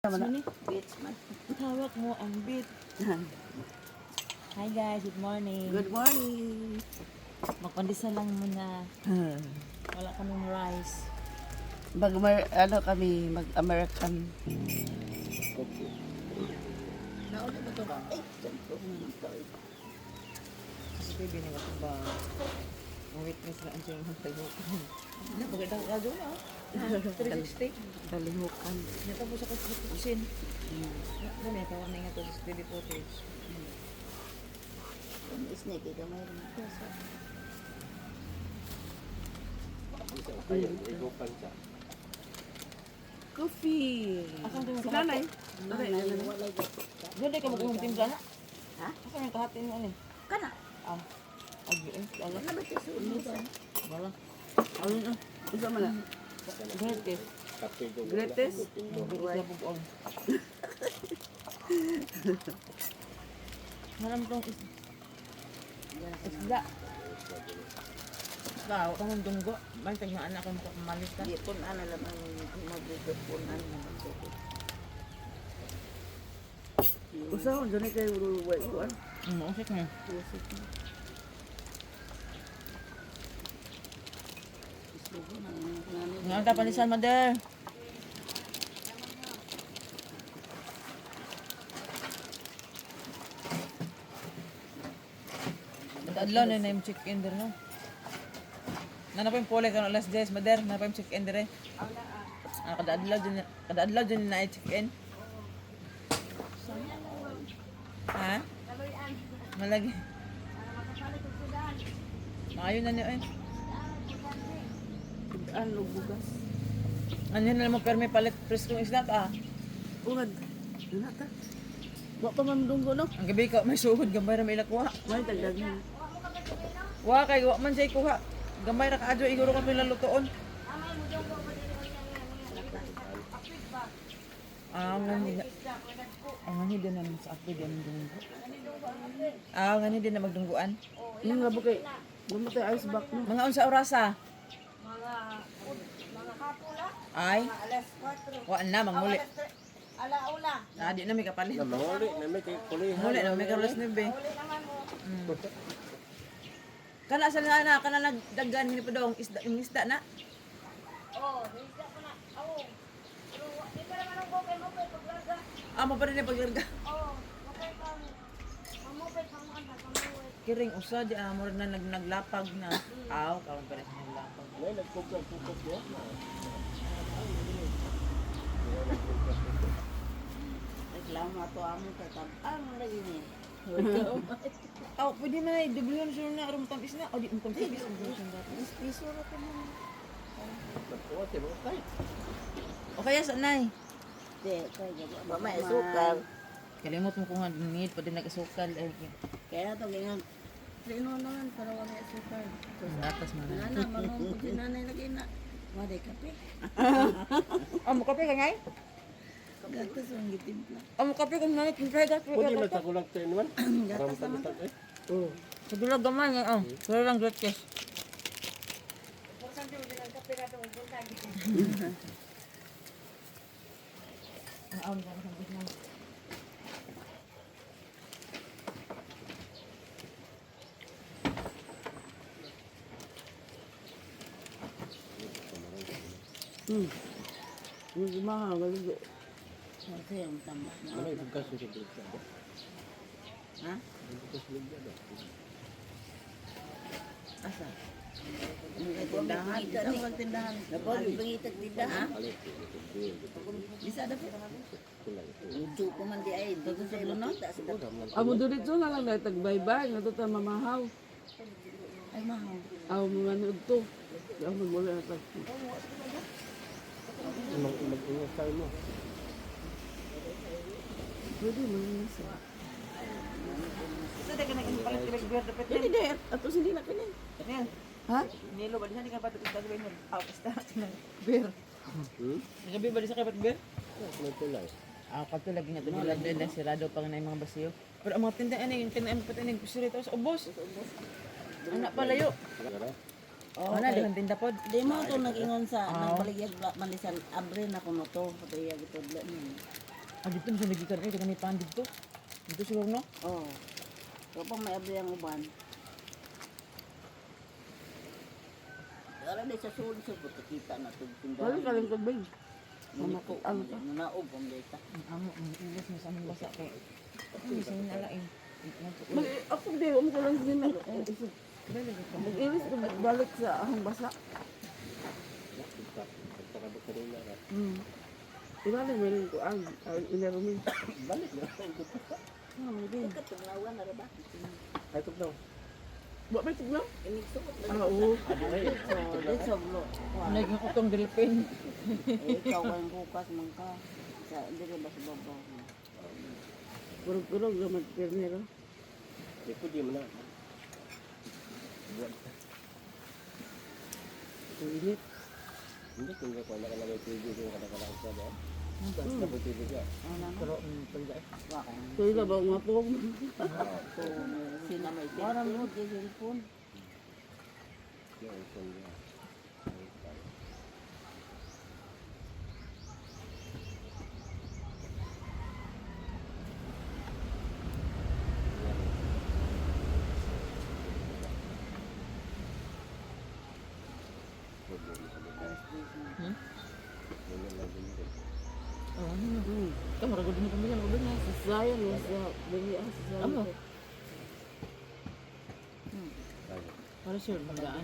Naman na. Beach man. Hawak mo ang beat. Hi guys, good morning. Good morning. Magpandesal lang muna. Wala kaming rice. Mag ano kami, mag-American. Nauna ba ito ba? Ay, dyan ko. Kasi baby, nga ito ba? Ang witness na ang siyang tagukan. Ano, magandang radyo na. 360. Kalihukan. Natapos ako sa kitchen. Ano, may tawag na nga ito sa steady footage. Snake, ikaw mayroon ito. Coffee. Asan ito yung Si nanay. Nanay, wala ko. Doon ka mag-umong timpla na. Ha? Asan yung kahatin mo ano eh? Kana. Ah. Agi eh. Wala. Ano ba ito sa ulo? Wala. Ayun ah. Unsa man na? Greatest. Greatest? Greatest na bugong. Maram tong isda. Isda, huwag ka mong dunggo. Bantag yung anak ko malis ka. Di po na alam ang mabugot po na naman ito. Usa ko dyan kay Uruguay ko. Usik na. Isugo na ang nanay. Nga ta palisan, mother. Adlaw na yung check-in der no. Nana pa yung pulay karon alas 10, mother, nana pa yung check-in dire. Ah, kada adlaw dyan na check-in. Ha? Malagi. Maayo na niyo eh. Ano bugas? Ano na lang mo permi palit preskong isda ka. Ungad. Ano ta? Wa pa man dunggo no. Ang gabi ka may suhod gamay ra may ilakuha. May dagdag na. Wa kay wa man siya kuha. Gamay ra kaadyo iguro ka pila lutoon. Ah, ngani na. Ah, ngani din na sa apo din dunggo. Ah, ngani din na magdungguan. Yung nga bukay. Gumatay ice box no. Mga unsa orasa? Mga Ay. Alas 4. Wa na manguli. Alaula. Ah, di na may kapalit. Na manguli na may kay kulihan. Muli na may karolas na be. Uli naman mo. Kana sa na kana nagdagan ni pa dong isda yung isda na. Oh, isda ko na. Oo. Pero di pa naman ang bukay mo kay paglaga. Ah, mo pa rin yung paglarga. Oo, okay pang mamupay pang ano, pamuwi. Kiring usa di amor na naglapag na. Aw, karon pa rin siya naglapag. May nagkukap-kukap niya. Reklamo ato amo tatabang lagi ni. Aw, pwede man ay dublyon siya na aron tamis na. O di mo tamis na. Piso ra ko man. Nagkuha siya mga tay. O kaya sa nay. Di, kay ba may sukar. Kalimot mo kung need pa din nagasukal ay Kaya to gingan. Trino naman para wala may sukar. atas man. Nana manong ko nanay lagi na. Wala kape. Ah, mo kape ka ngay? Gatas ang gitimpla. Ah, mo kape kung nanay timpla gas. Pwede man sa kulang sa inuman. Gatas naman. Oh. Sa dulag gamay nga oh. Pero lang greatest. Yung mga wala. Kasi ang tambak na. Ano yung bugas sa bilog? Ha? Bugas bilog ba? Asa? Tindahan. Isa ang tindahan. Pangitag tindahan. Bisa dapat. Ujo ko man di ay. Dito sa no? Amo diretso na lang dahil tag-bye-bye nga to ta mamahaw. Ay mahaw. Aw mga niud to. Di ako magwala na tag. Mag-ingat tayo mo. Pwede man na sa. Sa ka nang palit kay beer dapat. Dili di ato sindi na kini. Nil. Ha? Nilo ba di sa ka palit isda beer? Aw, isda beer. Hmm? Gabi ba di sa kapat beer? May tulay. Ah, kadto lagi nga tumilag din na sirado pa nga na yung mga basiyo. Pero ang mga tinda ani yung tinda mo pati ning kusiri tapos ubos. Anak palayo. Gara. Oh, na dihon tinda pod. Di mo to nag-ingon sa nagbaligya man di sa abre na kuno to. Patriya gitudlo ni. Ah, dito mo siya nagikan. Eh, kaya may pan dito. Dito siguro, no? Oo. So, pa may abli ang uban. Pero di sa sulod sa puto kita na ito. Wala ka lang tubig. Mamako. Nanaog ang data. Ang amo, ang ilas mo sa aming basa kay. Ang isa na laing. Mag ako di um ko lang din. Mag-ilis ko balik sa ahong basa. Pagkakabot ka rin na. Ibalik mo rin ko ang ilarumin. Balik na. Katugnawan na ba? Ay, tugnaw. Wa may tugnaw? Imigsuot na. Ah, oo. So, dito blo. Naging utong delphin. Eh, ikaw ang bukas man ka. Sa dili ba sa babaw? Kurog-kurog naman pirmero. Di pwede mo na. Buwan. Ang init. Hindi, kung ako nakalagay TV, kung nakalagay sa ba? Dapat TV ka. Ano na? Pero, palda eh. Wa kay. So, ila ba nga po? So, sina may Wala mo di cellphone. Yung phone niya. Ay, tayo. Hmm? Ganyan lang din yun. Oh, ano na? Ito, maragod din yung pamilya. Maragod na. Sayang mo sa dali ang sasayang. Ano? Tayo. Para sure, magaan.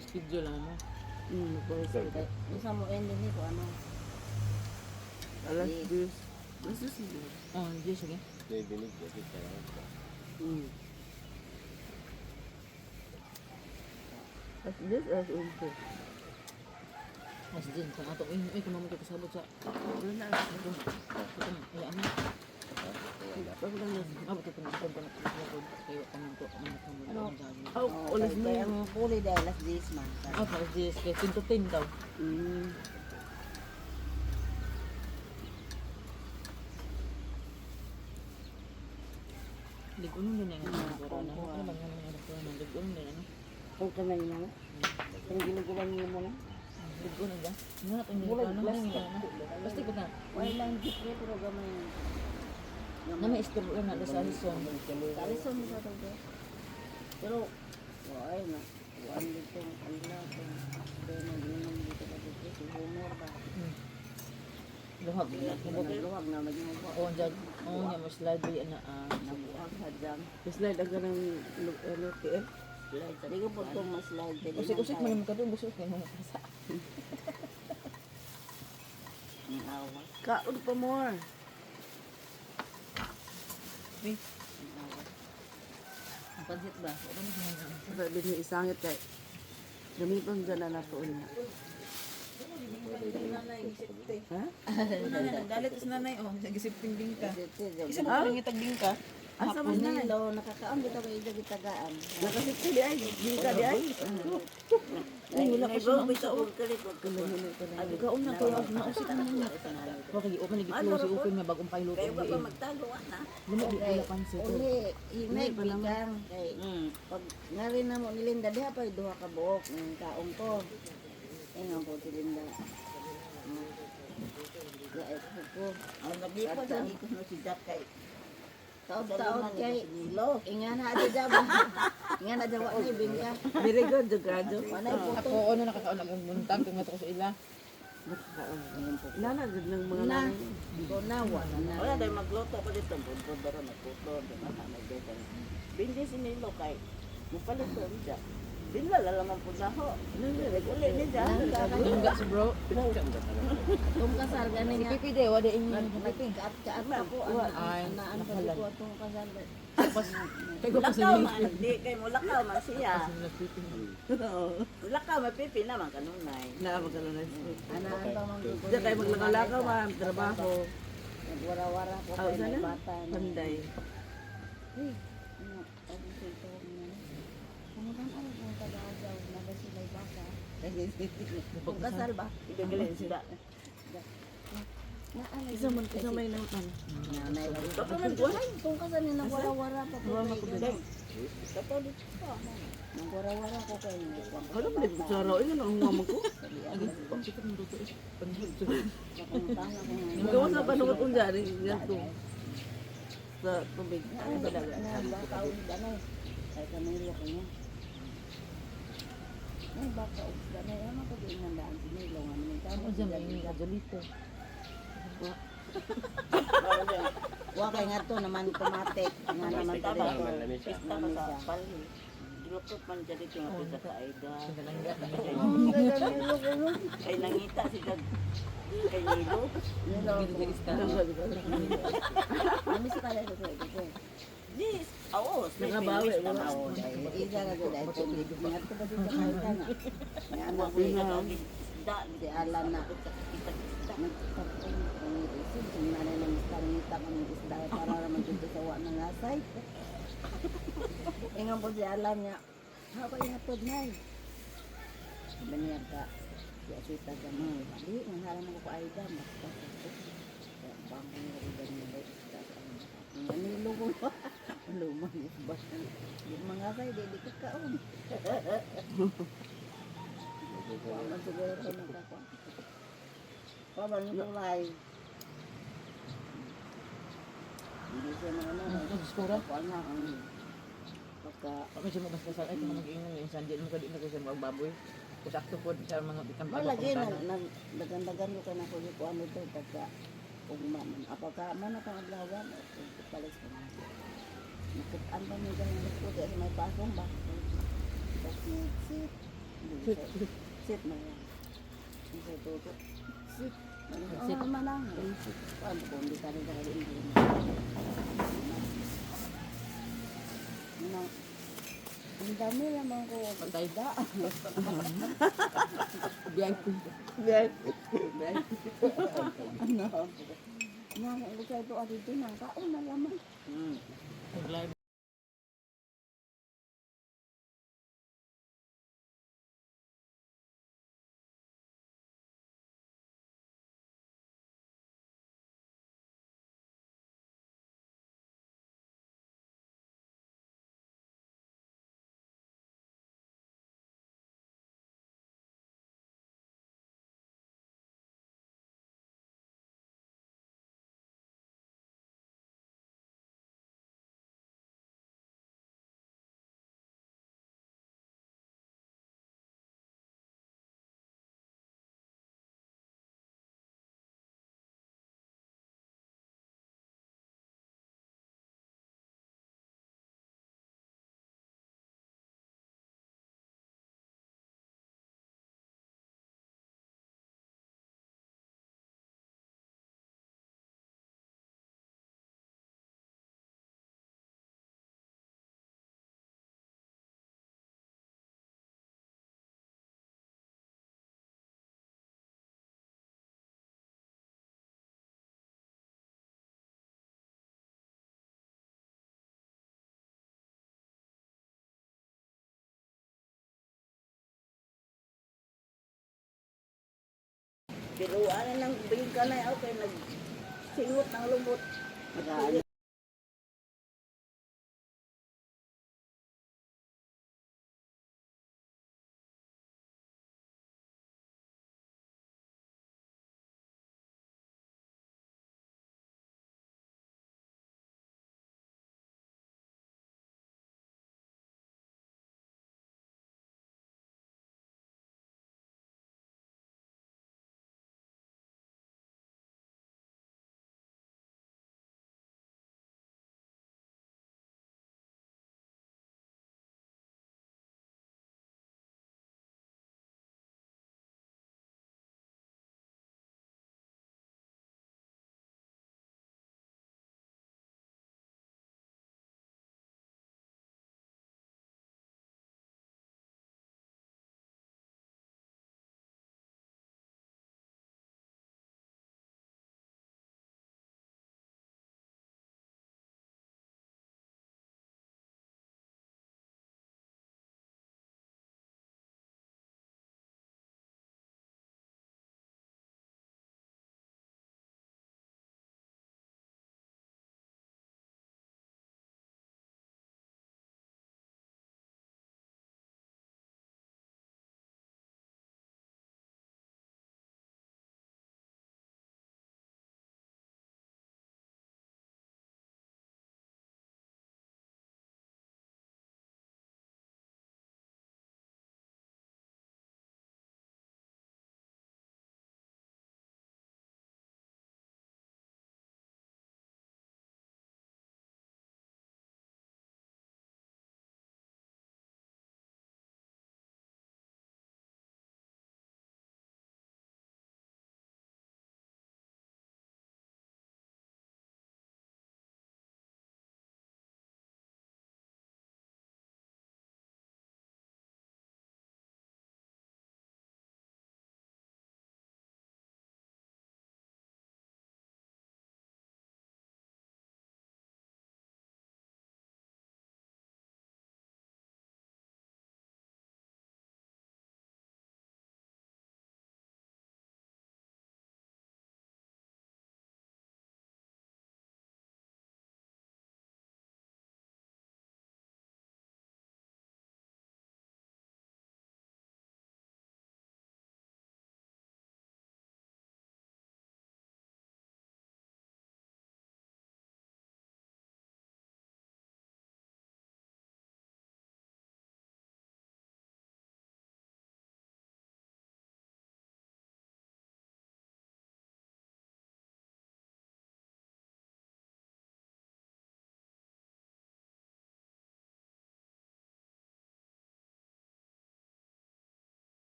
Schedule lang mo. Pwede. Kay unsa mo end ni ko ano? Alas 10. Alas 10 siguro. Oh, hindi, sige. May binig, may kaya. Alas 10, alas 11. Mas din, kung ato, uy, uy, kung mamagay kasabot sa... Wala na. Ito, ito, ay, ano? Pag lang na. Ah, ba't ito na ako, ito na ako, kayo, ano ko, ano ko, ano ko, ano Oh, alas Kay 9. ang puli dahil alas 10 man. Ah, alas 10, kaya 10 to 10 daw. Ligunong din ang ano, corona. Ano ba nga mga corona? Ligunong din, ano? Ang kanay na. Ang ginugulan niyo mo na. Ligunong ba? Ano na itong ano? Ano? Plastic ba na? Wala lang gipre pero gamay. Na may istorbo na sa Alison. Kalison mo sa to. Pero ay na. Kuan dito ang lato. Pero nag-inom dito ka dito si Homer ba. Luhag. Nagluhag na maging Oo, dyan. Oo, niya, mas slide ba yan na, ah. Nabuhag sa jam. Slide ang ganang ano, TL. Di ko po itong mas-slide. Usik-usik mo naman ka doon, busok kayo mga kasa. Ang awas. Kaon pa more. Wait, Ang awas. ang pansit ba? Wala na siya nga. Sabi niya isangit kay. Gamiton dyan na nato niya. Ha? Nagdalit is nanay, oh. Nagisipting bingka. Kasi Isa mo pa rin itag bingka. Asa man na? Nilo, nakakaon dito kayo dito gitagaan. Nakasipti di ay. Bingka di ay. Ay, wala ko siya mausap. Kaon na kayo, mausitan mo niya. Okay, open lagi close, open nga bagong pahiluto. Kayo ba pa magtago na? Lamo di wala pansit. Uli, hinay bikang. Kay, pag ngari na mo ni Linda, diha pa duha ka buok ng kaong ko. Eh, nga po si Linda. Gaay ko ko. Ang naglipat sa ko no si Jack kay. Taod-taod kay Nilo. Inga na adi dabo. Inga na dawa ni bingka. Very good, Jogado. Wanay po. Ako ano nakakaon ang buntag kung ko sa ila. Nana, good ng mga Na. nanay. Ko na wa na. Wala dai magluto ko dito budbud daro nagluto na may dito. Bindi si Nilo kay mupalit ko niya. Binla lalaman po na ho. Uli ni dyan. Lungga si bro. Tung kasal gani Si nga. Pipi de wala inyo si Pipi. Kaat kaat pa po Ay, anaan pa nakalan. ko atong kasal. Pas kay ko pa sa Lakaw man, di kay mo lakaw man siya. Pipi. Lakaw man pipi naman kanunay. Na, magkaroon na. Anaan pa man ko. Diyan tayo maglakaw-lakaw, ma'am. Trabaho. Nagwara-wara ko Ah, kay may sana? bata na. Panday. Uy, ano, ano sa ito mo na? Kumutan ano kung taga-asaw na ba sila bata? Kung kasal ba? Igagalin sila. Isa man isa may nautan. Nanay. Baka man buhay. Kung kasi ni nagwara-wara pa ko. Wala ko ba? Nagwara-wara ko kay. Wala man di kutsara ingon ang mama ko. Gawa sa panuot unja rin yan to. Sa tubig. Ay, balaga. Ay kanilo ko niya. Ay baka usda na yan ako di nandaan si Nilo nga naman tao. Ako dyan, may kajolito. Wa kay nga to naman tumatik nga naman to dito. Pista ka sa palhi. Gilukot man dyan dito nga pista sa Aida. Kay nangita si Dag. Kay Nilo. Nilo. Namiss ka lang ko dito. Yes. Oo. Nakabawi, wala. Isa na gud ay tubig. Nga to ba dito kay ka na. Nga na si Isda. si Alan na. Nagtapon kung isip kung nanay ng isda ngita kami isda para naman dito sa wa ng asay. Ingon po si Alan niya. Haba ihatod nay. Sabi niya ka, si Asita ka mo. Di, nanghalang mo ko ay da. Basta sa ito. Kaya bangko niya ko ganyan ba isda sa ano. Manilo ko. Lumang isba. Di mga asay, di di ka kaon. Wa man siguro ko nagkakuan. Wa man kulay. Hindi siya na ano. Diyos ko ra. Kuan na ang pagka Ako siya mabasbasan ay kung mag-ingon yung sandi mo kadi na ko siya magbaboy. Kusakto po sa mga bitang Wala lagi nag nag dagan-dagan ko kay nako yung kuan nito pagka ugma man. Apagka man akong adlawan palis ko. Nakitaan pa mi ganun ko kay sa may pasong ba. Sit sit. Sit sit man yan. Sit toto. Sit. Sit man lang. Kuan ko hindi ka rin dahil hindi. Na, ang dami naman ko. Patay. VIP. VIP. Ano? Nga, kung sa ito, dito nang kaon na lamang. Nag-live. Pero ano nang bingka na okay nag singot ng lumot. Nag-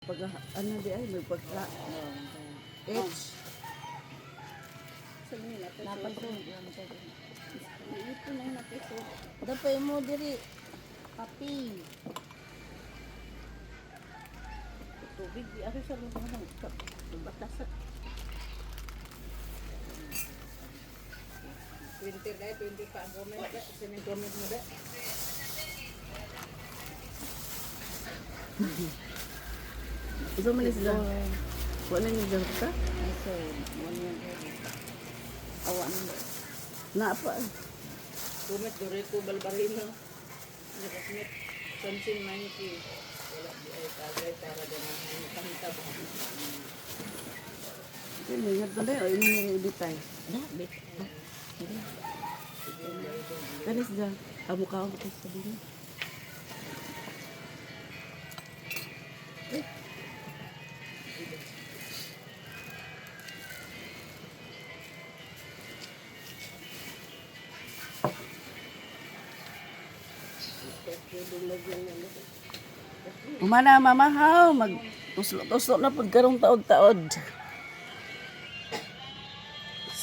Pag ano di ay may pagka H. Napasod. Ito na yung napiso. Dapay mo diri. Papi. Tubig di ako sa mga batas. 20 dahil 20 pa ang comment. Sa may comment mo ba? Isa man sila. Wala ni dyan ka? Ay, so, 1 year. Awa na. Na pa. Comment Dorito Balbarino. Nakasmit. Samsin 90. Wala di ay tagay para ganahan. Kahita ba? Hindi, ingat na o ini ni bitay. Dabi. Kanis dyan. Amo ka ako sa sabi. Umana mama haw mag tuslo-tuslo na pud karong taod-taod.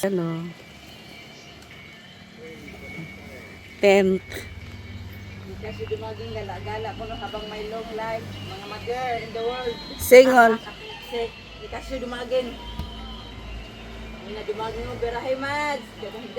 Ano? Tent. Kasi dumaging gala-gala ko no habang may long life. Mga mother in the world. Single. Kasi di kasi dumagin. Hindi na dumagin mo, berahe mads. Ganun.